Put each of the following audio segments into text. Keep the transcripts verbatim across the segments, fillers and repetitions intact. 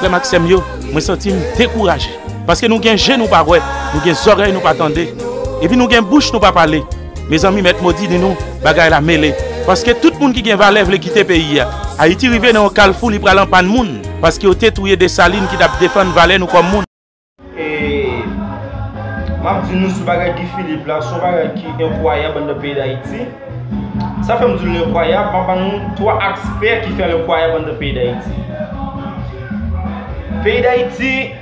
Frè m ak sè m yo, mwen santi m dekouraje. Paske nou gen je nou pa wè, nou gen zòrèy nou pa tande, epi nou gen bouch nou pa pale. Mezanmi, Mèt Modi di nou, bagay la mele. Paske tout moun ki gen valè vle kite peyi a. Ayiti rive nan yon kalfou, li pral anpàn moun. Paske yo te touye Desalin ki t ap defann valè nou kòm moun. E m ap di nou sou bagay Guy Philippe la, se yon bagay ki enkwayab anndan peyi Dayiti. Sa fè m di l enkwayab, m ap ba nou twa aspè ki fè l enkwayab anndan peyi Dayiti. Peyi Dayiti,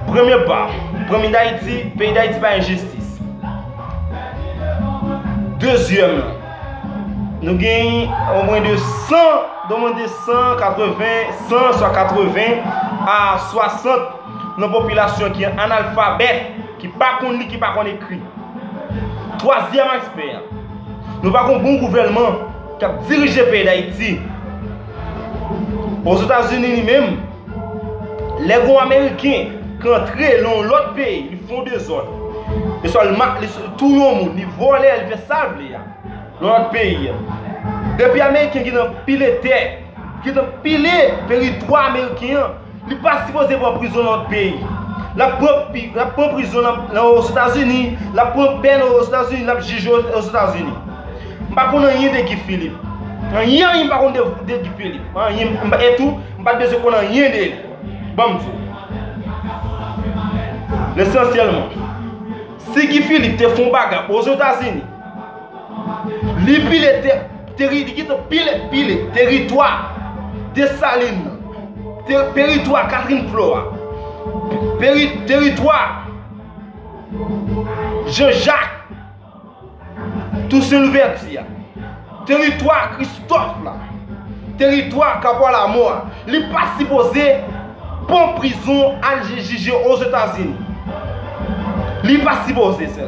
premye pa, premye Dayiti, peyi Dayiti pa enjistis. Dezyèm, nou gen omwen de san, omwen de san katreven, san swa katreven a swasant nan popilasyon ki analfabèt, ki pa konn li, ki pa konn ekri. Twazyèm aspè a, nou pa gon bon gouvènman k ap dirije peyi Dayiti. Ozetazini li menm, lè gon Ameriken k antre nan yon lòt peyi, li fè yon dezòd, li swa l ma-, li s-, touye yon moun, li vòlè, li fè sa l vle a, nan lòt peyi a. Depi Ameriken gentan pile tè, gentan pile teritwa Ameriken an, li pa sipoze pran prizon nan lòt peyi. L ap pran pi-, l ap pran prizon nan, nan Ozetazini, l ap pran pèn Ozetazini, l ap jije Ozetazini. M pa konn anyen de Guy Philippe. Anyen, anyen m pa konn de, de Guy Philippe. Anyen, m pa, e tou, m pa t bezwen konn anyen de li. Ban m di w. Lesansyèlman, si Guy Philippe te fè yon bagay Ozetazini, li pile te-, teri-, li gentan pile, pile teritwa Desalin nan, te-, teritwa Catherine Flore a, peri-, teritwa Jean Jacques, Toussaint Louverture a, teritwa Christophe la, teritwa Capois la Mort a, li pa sipoze pran prizon al jije Ozetazini. Li pa sipoze, sè.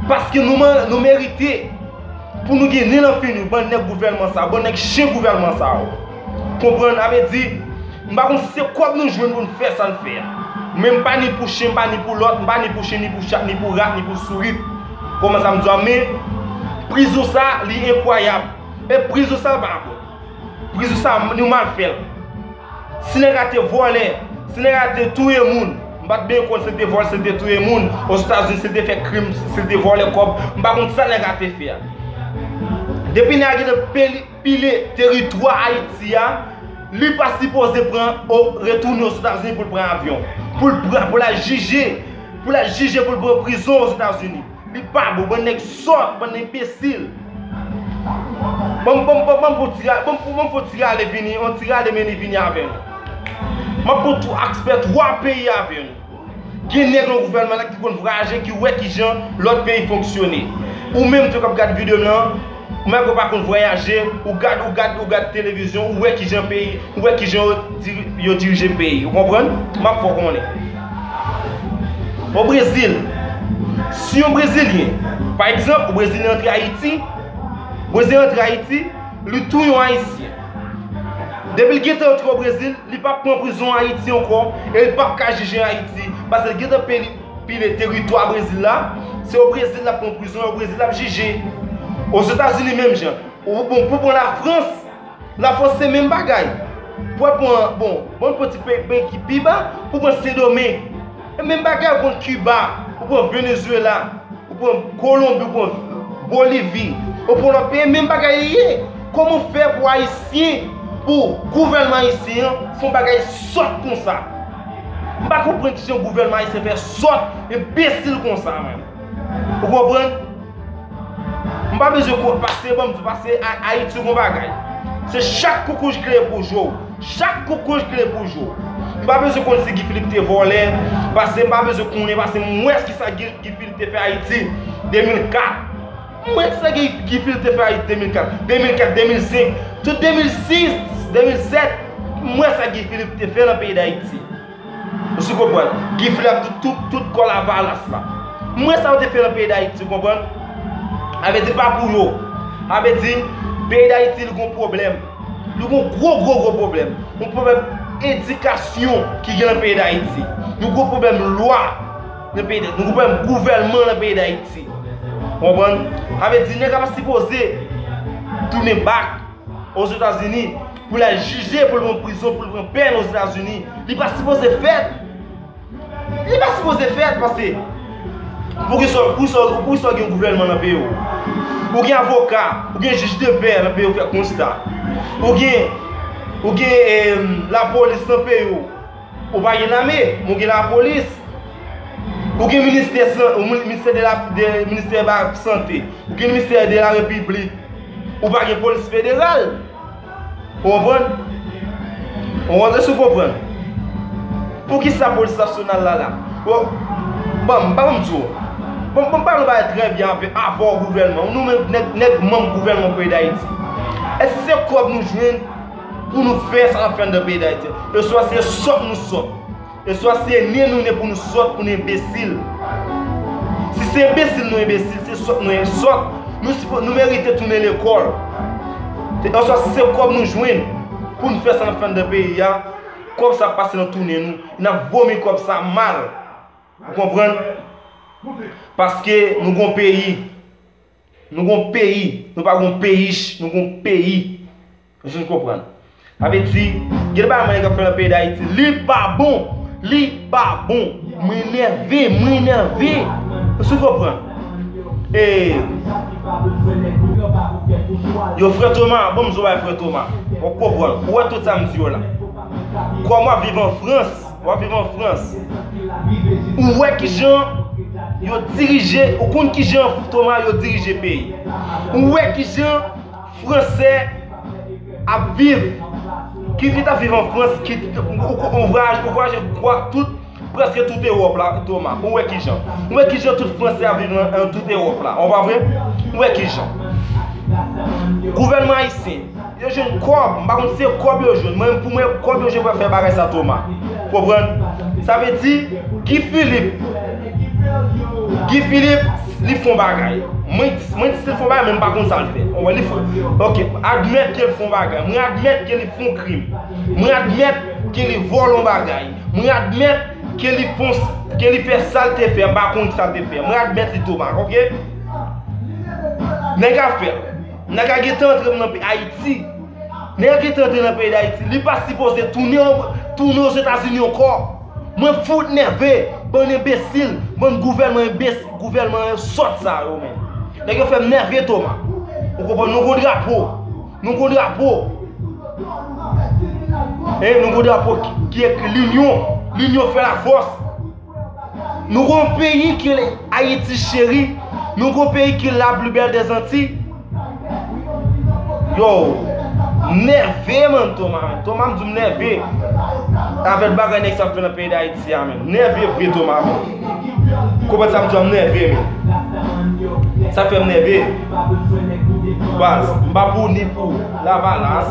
Paske nou, nou merite pou nou gen nen nan figi nou, bann nèg gouvènman sa, bann nèg chen gouvènman sa yo. Konprann? Sa vle di, m pa konn si se kòb nou jwenn pou n fè sa n fè a. Men m pa ni pou chen, m pa ni pou lòt, m pa ni pou chen, ni pou chat, ni pou rat, ni pou sourit. Kòman sa m di w a, men prizon sa, li enkwayab. E prizon sa pa bon. Prizon sa, nou mal fè l. Si nèg la te vòlè, si nèg la te touye moun, m pa t byen konn si l te vòlè, si l te touye moun, Ozetazini, si l te fè krim, si l te vòlè kòb, m pa konn sa nèg la te fè a. Depi nèg la gentan peli-, pile teritwa Ayiti a, li pa sipoze pran, o, retounen Ozetazini pou l pran avyon. Pou l pran, pou l al jije, pou l al jije, pou l pran prizon Ozetazini. Li pa bon, bann nèg sòt, bann enbesil. Ban m, ban m, ban m, ban m fè yon ti ra-, ban m, ban m fè yon ti rale vini, yon ti rale mennen vini avè nou. M ap pran tou aspè twa peyi avè nou. Gen nèg nan gouvènman la ki konn vwayaje, ki wè kijan lòt peyi fonksyone. Ou menm tou k ap gad videyo m nan, ou menm ou pa konn vwayaje, ou gad, ou gad, ou gad televizyon, ou wè kijan peyi, ou wè kijan yo diri-, yo dirije peyi. Ou konprann? M ap fè w konnen. O Brezil, si yon Brezilyen, pa egzanp, Brezilyen antre Ayiti, Brezilyen antre Ayiti, li touye yon Ayisyen. Depi l gentan antre o Brezil, li p ap pran prizon Ayiti ankò, e li p ap ka jije Ayiti, paske l gentan peli-, pile teritwa Brezil la. Se o Brezil l ap pran prizon, e o Brezil l ap jije. Ozetazini menm jan. Ou, bon, pou pran Lafrans, Lafrans se menm bagay. Pou pran, bon, bon, pran ti peyi, peyi ki pi ba, pou pran Sendomeng. E menm bagay, ou pran Kiba, ou pran Venezuela. Ou pran Kolonbi, ou pran Bolivi, ou pran lòt peyi, menm bagay li ye. Kòman fè pou Ayisyen, pou gouvènman ayisyen an, fè yon bagay sòt konsa? M pa konprann kijan gouvènman ayisyen fè sòt, enbesil konsa, menm. Ou konprann? M pa bezwen ko-, pase, ban m di, pase A-, Ayiti yon bagay. Se chak koukouj kle pou jo. Chak koukouj kle pou jo. M pa bezwen konn si Guy Philippe te vòlè, paske m pa bezwen konnen, paske m wè kisa Guy, Guy Philippe te fè Ayiti de mil kat. M wè sa Guy, Guy Philippe te fè Ayiti de mil kat, de mil kat, de mil senk, tout de mil sis, de mil sèt, m wè sa Guy Philippe te fè nan peyi Dayiti. Ou si konprann? Guy Philippe ak tout, tout, tout kò Lavalas la. M wè sa yo te fè nan peyi Dayiti, ou konprann? Sa vle di pa pou yo. Sa vle di peyi Dayiti li gon pwoblèm. Nou gon gwo, gwo, gwo pwoblèm. Yon pwoblèm edikasyon ki gen nan peyi Dayiti. Nou gon pwoblèm lwa nan peyi Dayiti. Nou gon pwoblèm gouvènman nan peyi Dayiti. Konprann? Sa vle di nèg la pa sipoze tounen bak. Ozetazini, pou l al jije, pou l pran prizon, pou l pran pèn Ozetazini. Li pa sipoze fèt. Li pa sipoze fèt, paske poukisa, poukisa, poukisa gen gouvènman nan peyi w? Ou gen avoka, ou gen jij de pè nan peyi w fè konsta. Ou gen, ou gen, eh, lapolis nan peyi w. Ou pa gen lame, men w gen lapolis. Ou gen ministè san-, ou ministè de la, de, ministè ba sante. Ou gen ministè de la repiblik. Ou pa gen polis federal. Ou konprann? Ou konprann? Èske w konprann? Poukisa polis nasyonal la la? Bon, bon, m pa konn di w. Bon, bon, m pa konn bagay trè byen avè, avè w gouvènman. Nou menm, nèg, nèg manm gouvènman peyi Dayiti. Èske se kòb nou jwenn pou nou fè sa n ap fè anndan peyi Dayiti? Oswa se sòt nou sòt? Oswa se nen nou nen pou nou sòt, pou nou enbesil? Si se enbesil nou enbesil, se sòt nou sòt, nou sipo-, nou merite tounen lekòl. Oswa si se kòb nou jwenn pou nou fè sa n ap fè anndan peyi a, kòb sa ap pase nan tounen nou, n ap vomi kòb sa mal. Ou konprann? Paske nou gon peyi. Nou gon peyi. Nou pa gon peyich, nou gon peyi. Èske n konprann? Sa vle di, gen de bagay mwen k ap fè nan peyi Dayiti, li pa bon. Li pa bon. Mwen nève, mwen nève. Èske w konprann? E yo, frè Toma, bon, m di w bagay, frè Toma. Ou konprann? Ou wè tout sa m di yo la. Kòm w ap viv an Frans, w ap viv an Frans. Ou wè kijan yo dirije, ou konn kijan Toma yo dirije peyi. Ou wè kijan Fransè ap viv, ki, ki t ap viv an Frans, ki, ou, ou, ou vwayaje, ou vwayaje kwa, tout, prèske tout Ewòp la, Toma. Ou wè kijan. Ou wè kijan tout Fransè ap viv nan, nan tout Ewòp la. Ou pa vre? Ou wè kijan. Gouvènman ayisyen, yo jwenn kòb, m pa konn si se kòb yo jwenn. Mwen, pou mwen, kòb yo jwenn pou fè bagay sa, Toma. Konprann? Sa vle di, Guy Philippe, Guy Philippe, li fè yon bagay. Mwen, mwen di si l fè yon bagay, men m pa konn sa l fè. Ou wè, li fè, ok, admèt ke l fè yon bagay. Mwen admèt ke li fè yon krim. Mwen admèt ke li vòlè yon bagay. Mwen admèt ke li fè, ke li fè sa l te fè. M pa konn sa l te fè. Mwen admèt li, Toma, ok? Nèg a fè. Nèg a gentan antre nan Ayiti. Nèg a gentan antre nan peyi Dayiti. Li pa sipoze tounen, tounen Ozetazini ankò. Mwen fout nève. Bann enbesil, bann gouvènman enbesil, gouvènman sòt sa yo menm. Nèg yo fè m nève, Toma. Ou konprann? Nou gon drapo. Nou gon drapo. Hein, nou gon drapo ki, ki ekri L'Union. L'Union fait la force. Nou gon peyi ki rele Ayiti cheri. Nou gon peyi ki la plus belle des Antilles. Yo, m nève, man, Toma, man. Toma, m di w m nève. Avèk bagay nèg sa ap fè nan peyi Dayiti a, man. M nève vre, Toma, man. Konprann sa m di w, m nève, man. Sa fè m nève. Baz, m pa pou ni pou Lavalas,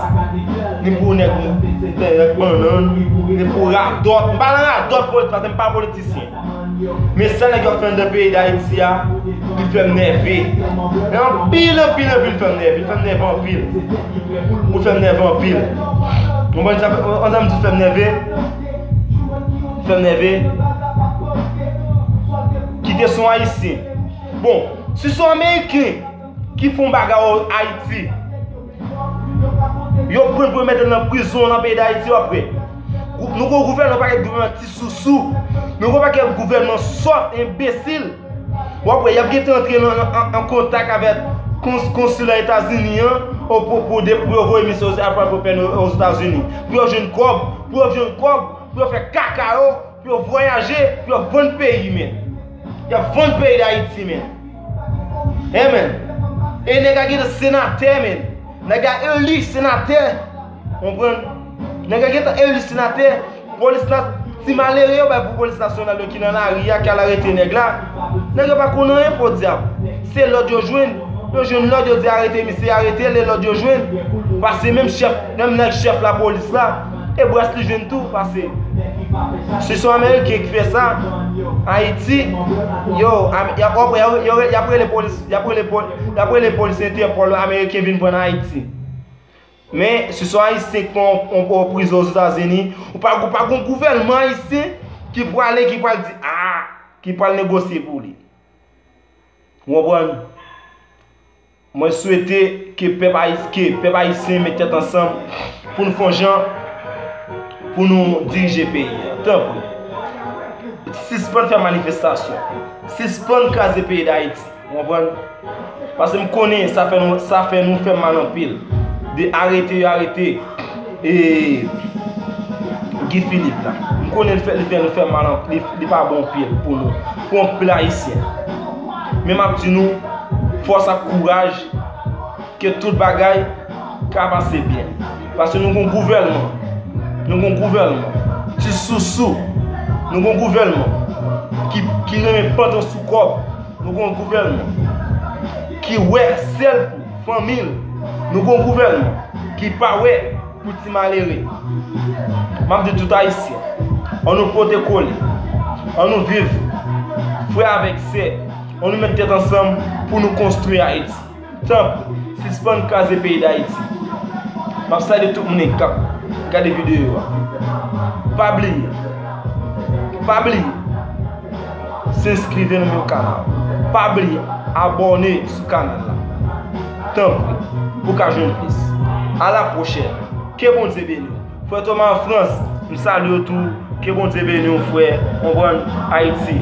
ni pou nèg, nèg bannann, ni pou radòt. M pa nan radòt politik, paske m pa politisyen. Men sa nèg yo ap fè anndan peyi Dayiti a, li fè m nève. Men anpil, anpil, anpil fè m nève. Li fè m nève anpil. Ou fè m nève anpil. Konprann sa, konprann sa m di fè m nève? Fè m nève. Kite se yon Ayisyen. Bon, si se yon Ameriken ki fè yon bagay o Ayiti, yo pran l pou yo mete l nan prizon nan peyi Dayiti, w ap wè. Gou-, nou gon gouvènman, pakèt gouvènman ti sousou. Nou gon pakèt gouvènman sòt, enbesil. W ap wè, y ap gentan antre nan, an, an kontak avèk kons-, konsila Etazini an, o, pou, pou de, pou yo voye misye al pran pèn Ozetazini. Pou yo jwenn kòb, pou yo jwenn kòb, pou yo fè kaka yo, pou yo vwayaje, pou yo vann peyi, men. Y ap vann peyi Dayiti, men. Hein, men. E nèg a gentan senatè, men. Nèg a eli senatè. Konprann? Nèg a gentan eli senatè. Polis la, ti malere yo bay pou polis nasyonal yo ki nan lari a, ki al arete nèg la. Nèg yo pa konn anyen, podyab. Se lòd yo jwenn. Yo jwenn lòd, yo di arete misye, arete l, e lòd yo jwenn. Pase menm chèf, menm nèg chèf lapolis la, e bras li jwenn tou, pase. Si se yon Ameriken ki fè sa, Ayiti, yo, Am-, y ap, y ap, y ap, y ap rele polis, y ap rele pol-, y ap rele polis Entèpòl, Ameriken vin pran Ayiti. Men, si se yon Ayisyen ki pran yon, yon, yon prizon Ozetazini, ou pa, ou pa gon gouvènman ayisyen ki prale, ki pral di, a, ki pral negosye pou li. Ou konprann? Mwen swete ke pèp ayis-, ke pèp ayisyen met tèt ansanm pou n fè yon jan pou nou dirije peyi a. Tanpri, sispann fè manifestasyon. Sispann kraze peyi Dayiti. Ou konprann? Paske m konnen sa fè nou, sa fè nou fè mal anpil. De arete yo arete e Guy Philippe la. M konnen li fè, li fè nou fè mal anpil, li, li pa bon anpil pou nou, pou anpil ayisyen. Men m ap di nou, fòs ak kouraj, ke tout bagay ka pase byen. Paske nou gon gouvèlman, nou gon gouvèlman ti sousou, nou gon gouvèlman ki, ki renmen pantan sou kòb, nou gon gouvèlman ki wè sèl pou fanmi l, nou gon gouvèlman ki pa wè pou ti malere. M ap di tout ayisyen, ann nou pote kole, ann nou viv frè avèk sè, ann nou met tèt ansanm pou nou konstwi Ayiti. Tanpri, sispann kraze peyi Dayiti. M ap salye tout moun k ap gade videyo a. Pa bliye, pa bliye, se enskrive nan men kanal. Pa bliye abòne sou kanal la. Tanpri, pou ka jwenn plis. A la pwochèn. Ke Bondye beni w. Frè Thomas an Frans, m salye w tou. Ke Bondye beni w, frè. Konprann, Ayiti.